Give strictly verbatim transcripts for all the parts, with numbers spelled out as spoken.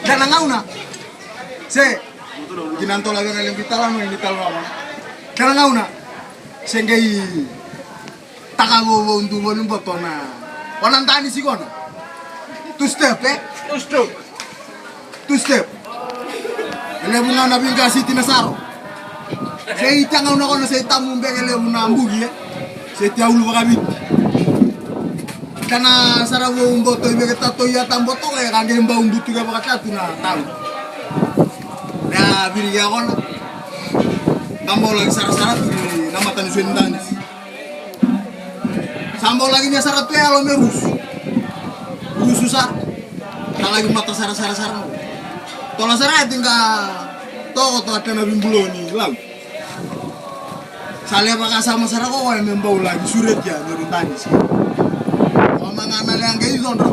Dana gauna se kina tola vena lebi talano ini talano. Dana gauna se qai taka vovo duvo ni boto na wana dani sikona. Two step, eh? Two step. Two step. E levu ga na vinga siti na saro. Se ita gauna kona se ita mu beke levu na bugi, eh? Se tia ulu vakaviti. Kana sara vou boto i veke tato ia ta boto e ka qei bau butu ke vakatatu na tau. Ia viri ia kona. Ka bau laki sarasara tu na mata ni sweni dani. Sa bau laki nia sara tu e yalo me rusu. Rusu sara. Ka laki mata sarasara sara. Tola sara e tinka toko toka tena vibuloni lau. Sa leva ka sama sara ko koya me bau lagi suretia ni ru dani si. Ko manga na lea qei codra.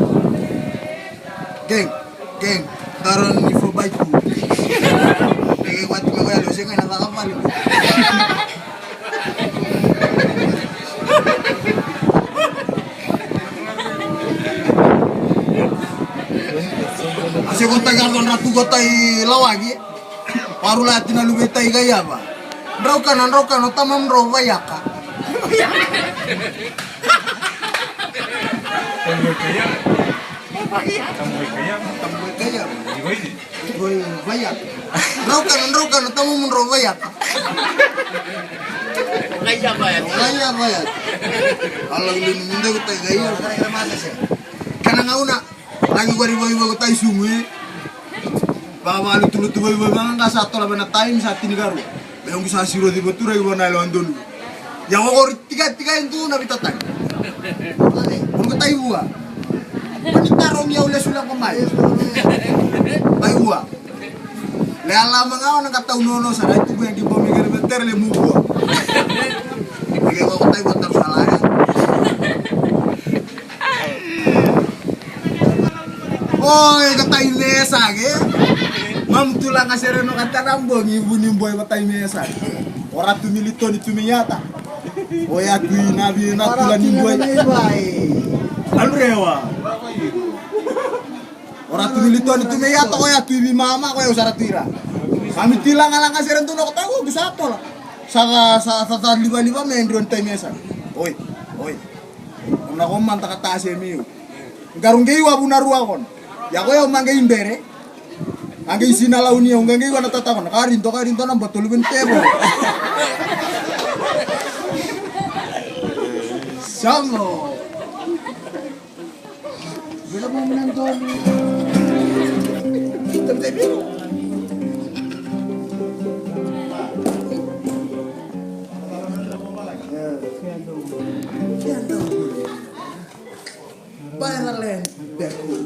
Geng, geng, daro ni fo bai tu. Peke kwa tiko koya lo se ngai na vaka vale. A se ko tai ka codra tu ko tai lawaki. Warula tina luve tai ka yava. Drau kana, drau kana, tamam drau vayaka. Tamam vayaka. Drau kana, drau kana, tamam drau vayaka. Vayaka, vayaka. Ala lini minda ko tai ka yava. Kana gauna. Lagi wari wai wai ko tai sumu e. Vaka vaka lutu lutu wai wai vaka ga sa tola vena taimi sa tini karu. Me ungu sa siro di vatura i vona ilo andonu. Ia ko kori tika tika e du na vita tani. Ko ko tai vua. Ko ni taro mi au lesu la ko mai. Mai vua. Le ala manga ona ka tau nono sa rai tu buen ki bomi kere me tere le mu vua. Ike ko ko tai vua taru sa la ya. Oi, ka tai mesa ke. Mamu tulaga sere no ka tana bogi vuni boi ka tai mesa. Ora tu militoni tu me yata. Oi, atu i na vi na tula ni boi. Alurewa. Ora tu militoni tu me yata, oi, atu i vi mama, oi, usara tira. Kami tulaga laga sere tu no ka tai ko sa tola. Sa sa sa liva liva me ndron tai mesa. Oi, oi. Ona ko manta ka tase miu. Garu ngei wa vuna rua kona. Ia ko ia o mangei bere. Angei sina launi au ngei wa na tata kona. Ka rinto ka rinto na botolu ben tebo. Samo. Vila mo mena ntoni. Kita te biro. Viral and backward.